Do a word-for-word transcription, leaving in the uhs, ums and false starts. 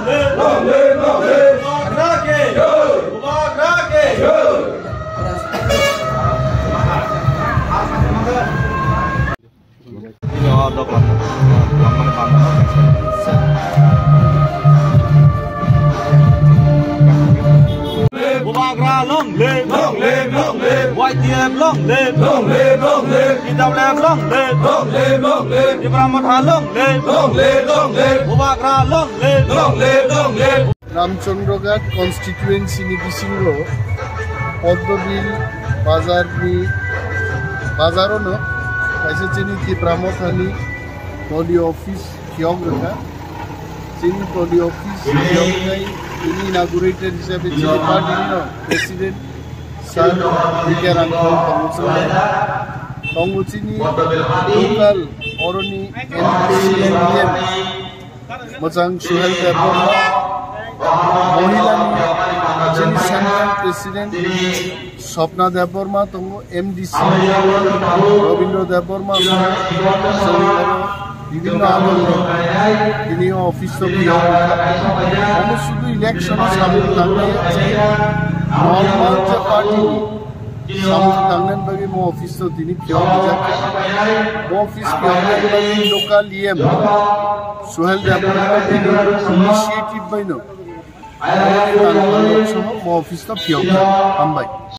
Long live, long live. Bubagra ke. Bubagra ke. Bubagra long live. Long live, long live. Y T F long live. Long live, long live. T W F long live. Long live, long live. Tipra Motha long live. Long live, long live. Bubagra long live. Long live, long live. Ramchandraghat constituency ni bisingo Poddobil bazar ni bazar ono kaisa chini Tipra Motha ni doli office phiyok rwkha. Chini doli office phiyok khai ini inaugurator hisabe chini party ni no president sir Bidya Rangkhol tongo chini. Tongo chini local oroni M P C M D M. Mwchang Suhel Debbarma, Mohilani chini Central President Swapna Debbarma tongo, M D C Rabindra Debbarma tongo, chwng oro bibhinno adolni tini o office o phiyok rwkha. Omo sudu election o samung tangnai, normal je party ni samung tangnani bagwi mo office o tini phiyok rijak. Mo office phiyoknani bagwi local E M Suhel Debbarma tini initiative baino mo office o phiyokjak. Hambai.